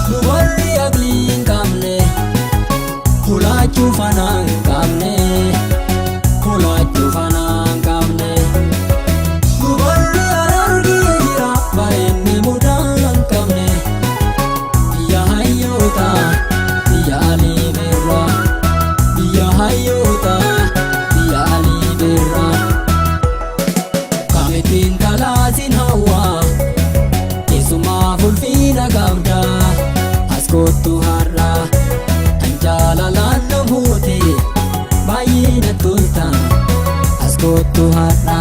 Dubarri aqlii hin qabne hulaachuu fanaa hin qabne hulaachuu fanaa hin qabne. Dubarri Harargee jira bareenni mudaa hin qabne biyya hayyoota biyya Alii Birraa biyya hayyoota biyya Alii Birraa. Kamittiin talaatiin hawwaa keessumaa fulfiina qabda as kottu har'a kan jaalalaan na buute baay'ee na tolta as kottu har'a.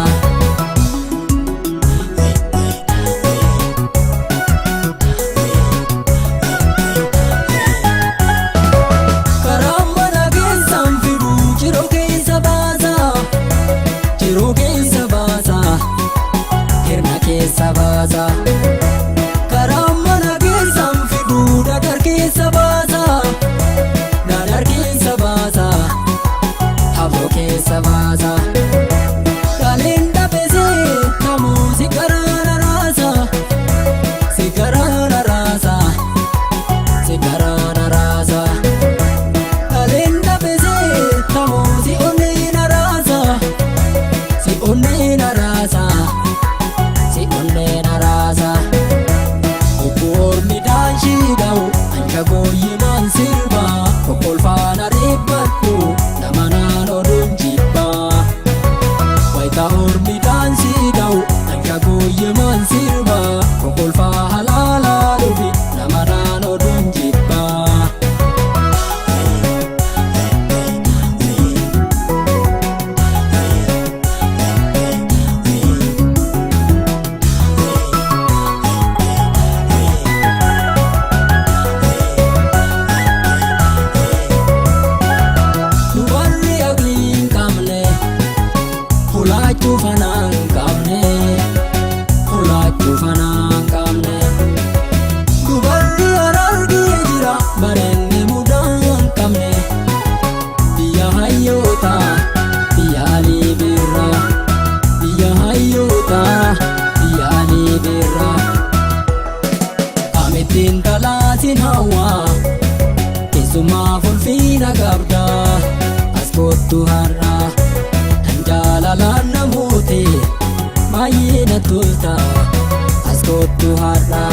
Karaa mana keessaan fidu jiruu keessa baasa jiruu keessa baasa hirna keessa baasa. Karaa mana keessaan fidu dadar keessa baasa dadar keessa baasa haboo keessa baasa. Kaleen dhabesee kamuu si garaa raasa si garaa raasa si garaa raasa. Kaleen dhabesee kamuu si onnee na raasa si onnee na raasa si onnee na raasa. Obboorni daanshii dha'u hanga gooyyimaan sirbaa kokkolfaan ariiffadhu nama naannoo dunjibbaa. Wayita ormi daansii dha'u hanga gooyyimaan sirbaa kokkolfaa halaalaa dhufi nama naannoo dunjibbaa. Dubarri aqlii hin qabne hulaachuu fanaa hin qabne hulaachuu fanaa hin qabne. Dubarri Harargee jira bareenni mudaa hin qabne biyya hayyoota biyya Alii Birraa biyya hayyoota biyya Alii Birraa. Kamittiin talaatiin hawwaa keessumaa fulfiina qabda as kottu har'a kan jaalalaan na buute baay'ee na tolta as kottu har'a.